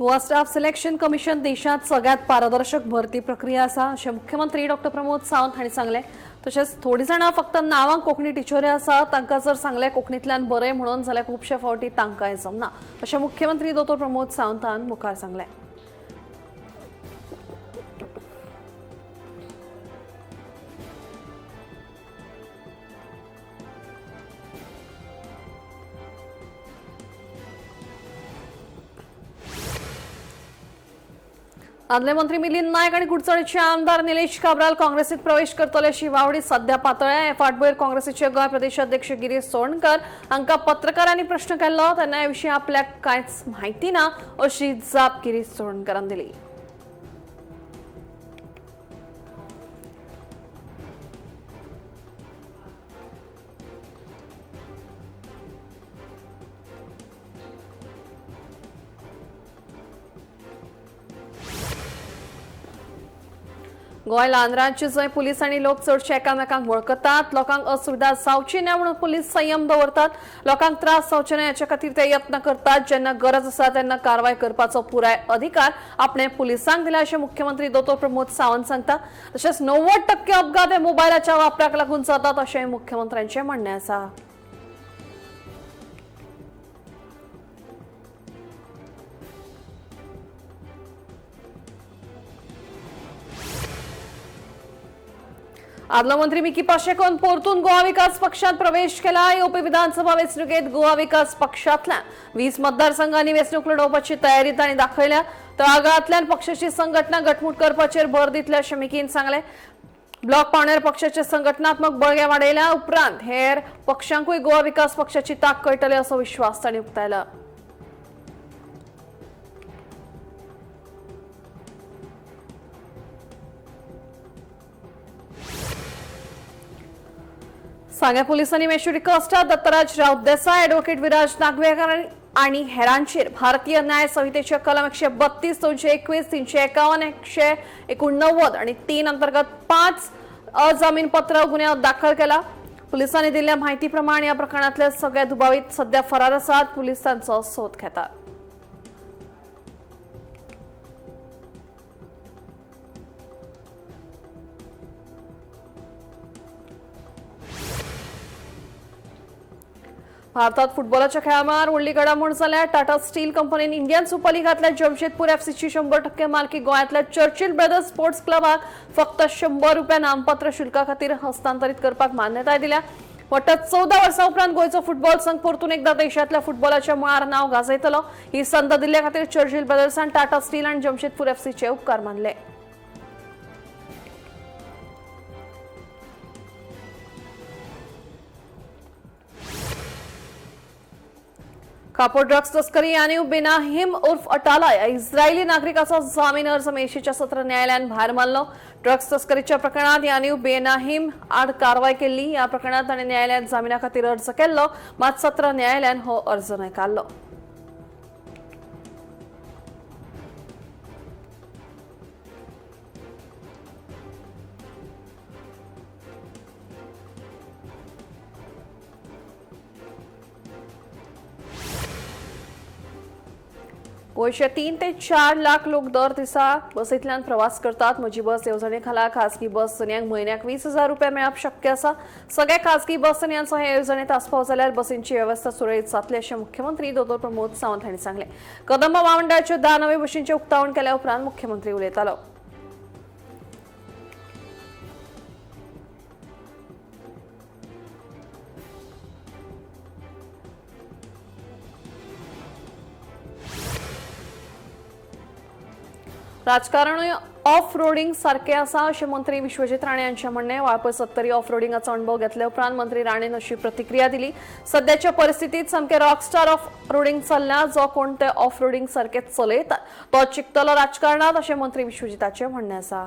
Goa staff selection commission देशात सगळ्यात पारदर्शक भरती प्रक्रिया आसा अशें मुख्यमंत्री डॉक्टर प्रमोद सावंत हांणी सांगलें. तशेंच थोडीं जाणां फक्त नांवांक कोंकणी टिचरी आसा, तांकां जर सांगलें कोंकणींतल्यान बरय म्हणून जाल्यार खुबशे फावटी तांकांय जमना अशें मुख्यमंत्री दोतोर प्रमोद सावंतान मुखार सांगलें. आदले मंत्री मिलिंद नायक आनी कुडचडेचे आमदार निलेश काब्राल काँग्रेसीत प्रवेश करतले अशी वावडी सध्या पातळ्या. हे फाटभुंयेर काँग्रेसीचे गोंय प्रदेशाध्यक्ष गिरीश चोडणकर हांकां पत्रकारांनी प्रश्न केल्लो तेन्ना हे विशीं आपल्याक कांयच म्हायती ना अशी जाप गिरीश चोडणकरान दिली. गोंय ल्हान राज्य जंय पुलीस आनी लोक चडशे एकामेकांक वळखतात, लोकांक असुविधा जावची ना म्हणून पुलीस संयम दवरतात, लोकांक त्रास जावचे ना हाचे खातीर ते यत्न करतात. जेन्ना गरज आसा तेन्ना कारवाय करपाचो पुराय अधिकार आपणे पुलिसांक दिला अशें मुख्यमंत्री दोतोर प्रमोद सावंत सांगता. तशेंच 90% अपघात हे मोबायलाच्या वापराक लागून जातात अशें मुख्यमंत्र्यांचें म्हणणें आसा. आदलो मंत्री मिकी पाशेकोन परतून गोवा विकास पक्षात प्रवेश केला. येवपी विधानसभा वेंचणुकेत गोवा विकास पक्षांतल्यान 20 मतदारसंघांनी वेंचणूक लढोवपाची तयारी तांणी दाखयल्या. तळागाळांतल्यान पक्षाची संघटना घटमूट करपाचेर भर दितले अशें मिकीन सांगलें. ब्लॉक पावंड्यार पक्षाचे संघटनात्मक बळगें वाडयल्या उपरांत हेर पक्षांकूय गोवा विकास पक्षाची तांक कळटली असो विश्वास तांणी उक्तायला. सांग्या पोलिसांनी मेशुरी कॉस्टा, दत्तराज राऊत देसाय, ॲडव्होकेट विराज नागवेकर आणि हेरांचेर भारतीय न्याय संहितेच्या कलम 132, 221, 351, 189 आणि 3 अंतर्गत 5 अजामीनपत्र गुन्हे दाखल केला. पोलिसांनी दिल्ल्या माहितीप्रमाणे या प्रकरणातले सगळे दुबावित सध्या फरार आसात. पोलीस तांचो सोद घेतात. भारतात फुटबॉलाच्या खेळामळार व्हडली घडामोड जाल्या. टाटा स्टील कंपनीन इंडियन सुपर लिगांतल्या जमशेदपूर एफसीची 100% मालकी गोंयांतल्या चर्चिल ब्रदर्स स्पोर्ट्स क्लबाक फक्त 100 रुपया नामपत्र शुल्का खातीर हस्तांतरीत करपाक मान्यताय दिल्या. वट्ट 14 वर्सां उपरांत गोंयचो फुटबॉल संघ परतून एकदा देशांतल्या फुटबॉलाच्या मळार नांव गाजयतलो. ही संद दिल्ल्या खातीर चर्चिल ब्रदर्सान टाटा स्टील आनी जमशेदपूर एफसीचे उपकार मानले. कापो ड्रग्स तस्करी यानीव बेनाहिम उर्फ अटाला या इस्रायली नागरिकाचा जामीन अर्ज मेशीच्या सत्र न्यायालयान भायर मारलो. ड्रग्स तस्करीच्या प्रकरणात यानीव बेनाहिम आड कारवाय केल्ली. या प्रकरणात ताणें न्यायालयात जामिना खातीर अर्ज केल्लो, मात सत्र न्यायालयान हो अर्ज न्हयकारलो. गोंयचे 3 ते 4 लाख लोक दर दिसा बसींतल्यान प्रवास करतात. म्हजी बस येवजणे खाला खासगी बस चलयांक म्हयन्याक 20,000 रुपया मेळप शक्य आसा. सगळ्या खासगी बस चलयांचो हे येवजणेंत आस्पाव जाल्यार बसींची वेवस्था सुरळीत जातली अशें मुख्यमंत्री दोतोर प्रमोद सावंत हांणी सांगलें. कदंब महामंडळाच्यो 10 नव्यो बशींचें उक्तावण केल्या उपरांत मुख्यमंत्री उलयतालो. राजकारणूय ऑफ रोडिंग सारकें आसा अशें मंत्री विश्वजीत राणे हांचें म्हणणें. वाळपय सत्तरी ऑफ रोडिंगाचो अणभव घेतले उपरांत मंत्री राणेन अशी प्रतिक्रिया दिली. सद्याच्या परिस्थितीत सामकें रॉकस्टार ऑफ रोडिंग चल्ल्या. जो कोण ते ऑफ रोडिंग सारकें चलयतात तो चिकतलो राजकारणांत अशें मंत्री विश्वजिताचें म्हणणें आसा.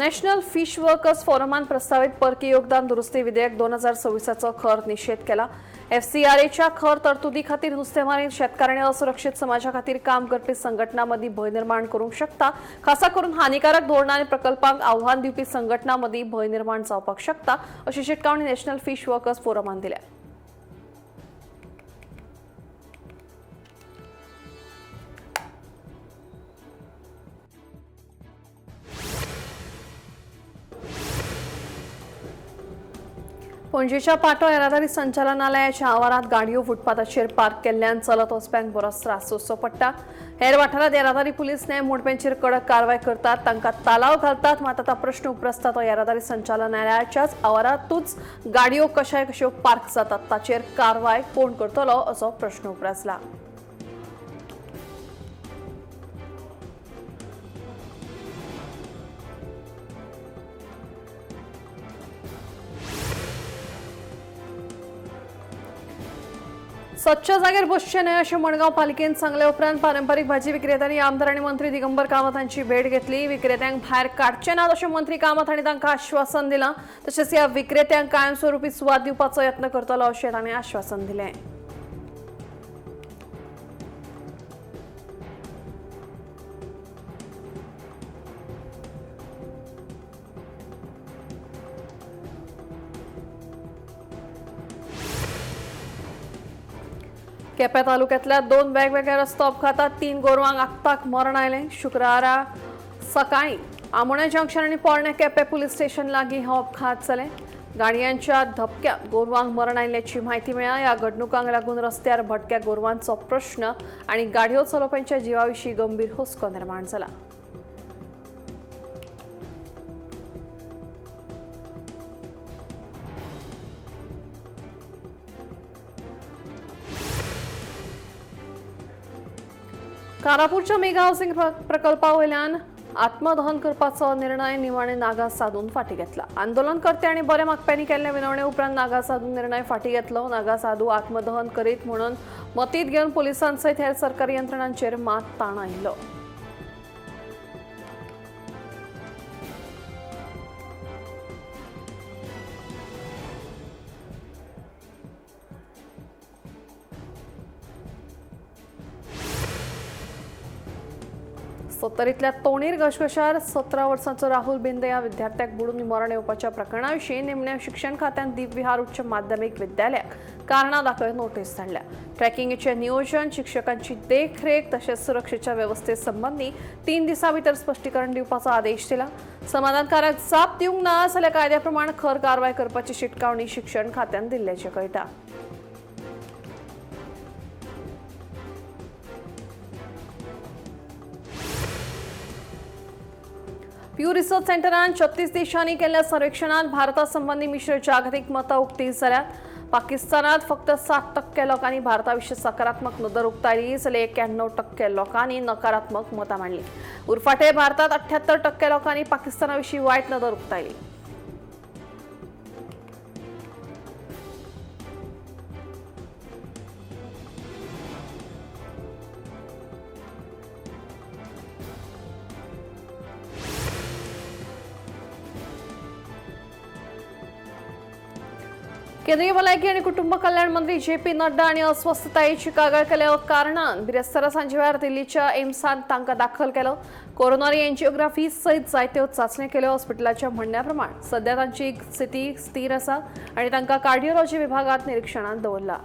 नॅशनल फिश वर्कर्स फोरमान प्रस्तावित परकी योगदान दुरुस्ती विधेयक 2026चो खर निशेध केला. एफसीआरएच्या खर तरतुदी खातीर नुस्तेमारी शेतकार आनी असुरक्षित समाजा खातीर काम करपी संघटनां मदीं भंय निर्माण करूंक शकता. खासा करून हानिकारक धोरणां आनी प्रकल्पांक आव्हान दिवपी संघटनां मदीं भंय निर्माण जावपाक शकता अशी शिटकावणी नॅशनल फिश वर्कर्स फोरमान दिल्या. पणजेच्या पाटो येरादारी संचालनालयाच्या आवारात गाडयो फुटपाथाचेर पार्क केल्ल्यान चलत वचप्यांक बरोच त्रास सोंसचो पडटा. हेर वाठारांत येरादारी पुलीस नेम मोडप्यांचेर कडक कारवाय करतात, तांकां तालाव घालतात. मात आतां प्रश्न उप्रासता तो येरादारी संचालनालयाच्याच आवारांतूच गाडयो कश्याय कश्यो पार्क जातात, ताचेर कारवाय कोण करतलो असो प्रश्न उप्रासला. स्वच्छ जागेर बसचें न्हय अशें मडगांव पालिकेन सांगले उपरांत पारंपरीक भाजी विक्रेत्यांनी आमदार आनी मंत्री दिगंबर कामत हांची भेट घेतली. विक्रेत्यांक भायर काडचे नात अशें मंत्री कामत हांणी तांकां आश्वासन दिलां. तशेंच ह्या विक्रेत्यांक कायमस्वरूपी सुवात दिवपाचो यत्न करतलो अशें तांणी आश्वासन दिलें. केपें तालुक्यांतल्या 2 वेगवेगळ्या रस्तो अपघातात 3 गोरवांक आक्ताक मरण आयलें. शुक्रारा सकाळीं आमोणें जंक्शन आनी पोरणें केपें पुलीस स्टेशन लागीं हो अपघात जाले. गाडयांच्या धपक्यांत गोरवांक मरण आयिल्ल्याची म्हायती मेळ्ळ्या. ह्या घडणुकांक लागून रस्त्यार भटक्या गोरवांचो प्रश्न आनी गाडयो चलोवप्यांच्या जिवा विशीं गंभीर हुस्को निर्माण जाला. कारापूरच्या मेगा हाऊसिंग प्रकल्पावयल्यान आत्मदहन करपाचो निर्णय निमाणे नागा साधून फाटीं घेतला. आंदोलनकर्ते आनी बरे मागप्यांनी केल्ले विनवणे उपरांत नागा साधून निर्णय फाटीं घेतलो. नागा साधू आत्मदहन करीत म्हणून मतींत घेवन पुलिसां सयत हेर सरकारी यंत्रणांचेर मात ताण आयिल्लो. सत्तरींतल्या तोणीर घशघशार 17 वर्सांचो राहुल बिंदे ह्या विद्यार्थ्याक बुडून मरण येवपाच्या प्रकरणा विशीं निमण्या शिक्षण खात्यान दीपविहार उच्च माध्यमीक विद्यालयाक कारणां दाखय नोटीस धाडल्या. ट्रॅकिंगेचें नियोजन, शिक्षकांची देखरेख तशेंच सुरक्षेच्या वेवस्थे संबंदी 3 दिसां भितर स्पश्टीकरण दिवपाचो आदेश दिला. समाधानकारक जाप दिवंक ना जाल्यार कायद्या प्रमाण खर कारवाय करपाची शिटकावणी शिक्षण खात्यान दिल्ल्याचें कळटा. प्यू रिसर्च सेंटरान 36 देशांनी केल्ल्या सर्वेक्षणात भारता संबंधी मिश्र जागतिक मतां उक्ती जाल्यात. पाकिस्तानात फक्त 7% लोकांनी भारताविशीं सकारात्मक नदर उक्तायली जाल्यार 91% लोकांनी नकारात्मक मतां मांडली. उरफाटे भारतात 78% लोकांनी पाकिस्तानाविशीं वायट नदर उक्तायली. केंद्रीय भलायकी आनी कुटुंब कल्याण मंत्री जे पी नड्डा हांणी अस्वस्थतायेची कागाळ केल्या कारणान बिरेस्तारा सांजेवेळार दिल्लीच्या एम्सांत तांकां दाखल केलो. कोरोनरी एन्जियोग्राफी सयत जायत्यो चांचण्यो केल्यो. हॉस्पिटलाच्या म्हणण्या प्रमाण सध्या तांची स्थिती स्थिर आसा आनी तांकां कार्डिओलॉजी विभागांत निरिक्षणांत दवरला.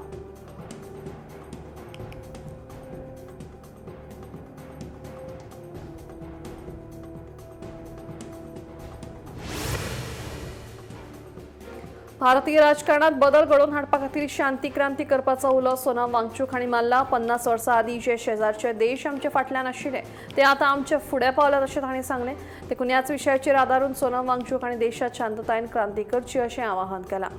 भारतीय राजकारणात बदल घडोवन हाडपा खातीर शांती क्रांती करपाचो उलो सोनम वांगचूक हांणी मारला. 50 वर्सां आदीं जे शेजारचे देश आमचे फाटल्यान आशिल्ले ते आतां आमचे फुडें पावल्यात अशें तांणी सांगलें. देखून ह्याच विशयाचेर आदारून सोनम वांगचूक हांणी देशात शांततायेन क्रांती करची अशें आवाहन केलां.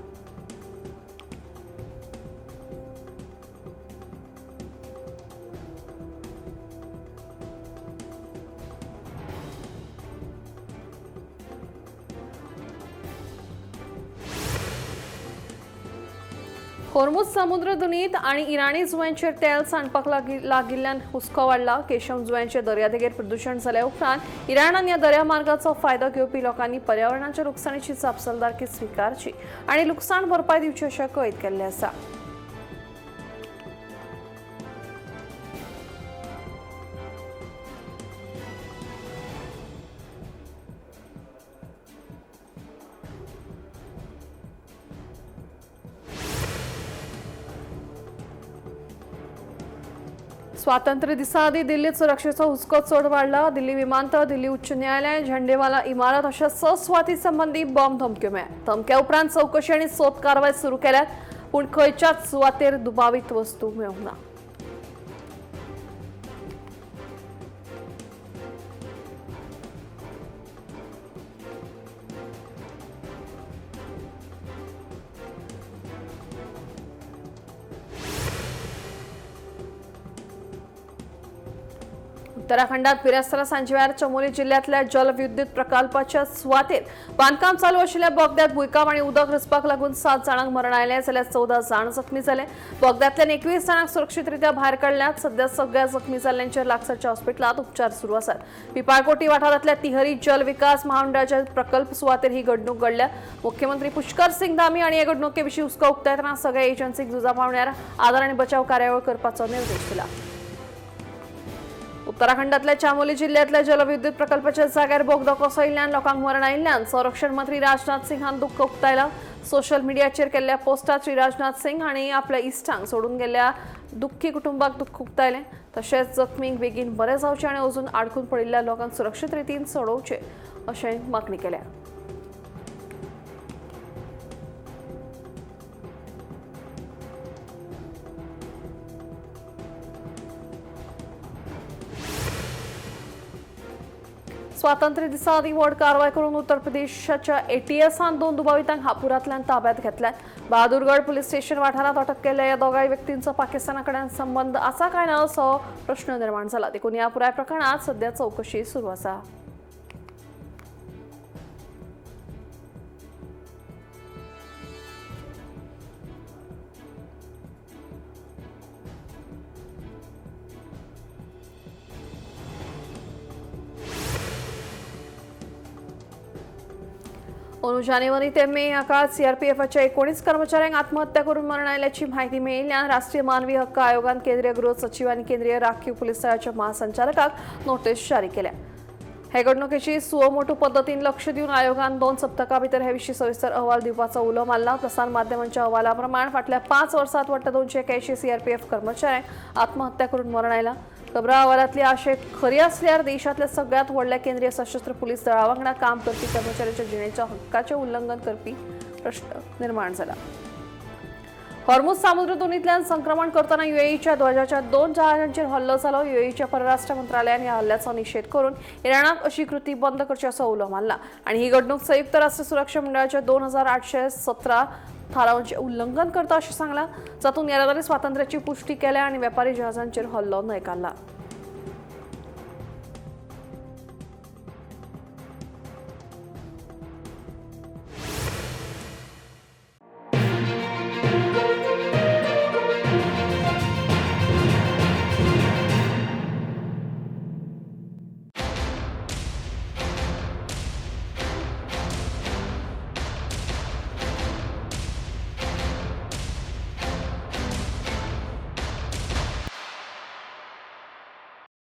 होर्मुझ समुद्रधुनीत आनी इराणी जुंव्यांचेर तेल सांडपाक लागिल्ल्यान हुस्को वाडला. केशम जुंव्यांचे दर्यादेगेर प्रदूशण जाल्या उपरांत इराणान ह्या दर्यामार्गाचो फायदो घेवपी लोकांनी पर्यावरणाच्या लुकसाणीची जापसालदारकी स्विकारची आनी लुकसाण भरपाय दिवची अशें कळीत केल्लें आसा. स्वातंत्र्य दिसा आदी दिल्लीत सुरक्षेचो हुस्को चड वाडला. दिल्ली विमानतळ, दिल्ली उच्च न्यायालय, झेंडेवाला इमारत अशा 6 सुवाती संबंदी बॉम्ब धमक्यो मेळ्ळ्या. धमक्या उपरांत चवकशी आनी सोद कारवाय सुरू केल्यात, पूण खंयच्याच सुवातेर दुबावीत वस्तू मेळूंक ना. उत्तराखंडात बिरेस्तारा सांजेवेळार चमोली जिल्ह्यांतल्या जलविद्युत प्रकल्पाच्या सुवातेर बांदकाम चालू आशिल्ल्या बोगद्यांत भुंयकांप आनी उदक रचपाक लागून 7 जाणांक मरण आयलें जाल्यार 14 जाण जखमी जाले. बोगद्यांतल्यान 21 जाणांक सुरक्षीतरित्या भायर काडल्यात. सध्या सगळ्या जखमी जाल्ल्यांचेर लागसारच्या हॉस्पिटलांत उपचार सुरू आसात. पिपाळकोटी वाठारांतल्या तिहरी जल विकास महामंडळाच्या प्रकल्प सुवातेर ही घडणूक घडल्या. मुख्यमंत्री पुष्कर सिंग धामी हांणी हे घडणुके विशीं हुस्को उक्तायतना सगळ्या एजन्सींक झुजा पावण्यार आदार आनी बचाव कार्यावळ करपाचो निर्देश दिला. उत्तराखंडातल्या चामोली जिल्ह्यातल्या जलविद्युत प्रकल्पाच्या जाग्यार बोगदो कोसळिल्ल्यान लोकांक मरण आयिल्ल्यान संरक्षण मंत्री राजनाथ सिंग हांणी दुख्ख उक्तायला. सोशल मिडियाचेर केल्ल्या पोस्टात श्री राजनाथ सिंग हांणी आपल्या इश्टांक सोडून गेल्ल्या दुख्खी कुटुंबाक दुख्ख उक्तायलें. तशेंच जखमींक बेगीन बरें जावचें आनी अजून आडकून पडिल्ल्या लोकांक सुरक्षीत रितीन सोडोवचें अशें मागणी केल्या. स्वातंत्र्य दिसा आदी व्हड कारवाय करून उत्तर प्रदेशाच्या एटीएसान 2 दुबावितांक हापुरांतल्यान ताब्यात घेतल्यात. बहादुरगड पुलीस स्टेशन वाठारांत अटक केल्ल्या ह्या दोगांय व्यक्तींचो पाकिस्ताना कडेन संबंद आसा काय ना असो प्रश्न निर्माण जाला. देखून ह्या पुराय प्रकरणात सध्या चवकशी सुरू आसा. अंदू जानेवारी ते मे ह्या काळात सीआरपीएफच्या 19 कर्मचाऱ्यांक आत्महत्या करून मरण आयिल्ल्याची म्हायती मेळिल्ल्यान राष्ट्रीय मानवी हक्क आयोगान केंद्रीय गृह सचीव आनी केंद्रीय राखीव पुलीस दळाच्या महासंचालकाक नोटीस जारी केल्या. हे घडणुकेची सुओमोटो पद्दतीन लक्ष दिवन आयोगान 2 सप्तकां भितर हे विशीं सविस्तर अहवाल दिवपाचो उलो मारला. प्रसार माध्यमांच्या अहवाला प्रमाण फाटल्या 5 वर्सांत वट्ट 281 सीआरपीएफ कर्मचाऱ्यांक आत्महत्या करून मरण आयला. खबरां अहवालांतली आशय खरी आसल्यार देशांतल्या सगळ्यांत व्हडल्या केंद्रीय सशस्त्र पुलीस दळा वांगडा काम करपी कर्मचाऱ्यांच्या जिणेच्या हक्काचें उल्लंघन करपी प्रश्न निर्माण जाला. हॉर्मुझ सामुद्रधुनींतल्यान संक्रमण करतना युएईच्या ध्वजाच्या 2 जहाजांचेर हल्लो जालो. युएईच्या परराष्ट्र मंत्रालयान ह्या हल्ल्याचो निशेध करून इराणाक अशी कृती बंद करची असो उलो मारला आनी ही घडणूक संयुक्त राष्ट्र सुरक्षा मंडळाच्या 2817 थारावांचें उल्लंघन करता अशें सांगलां, जातूंत येरादारी स्वातंत्र्याची पुष्टी केल्या आनी वेपारी जहाजांचेर हल्लो न्हयकारला.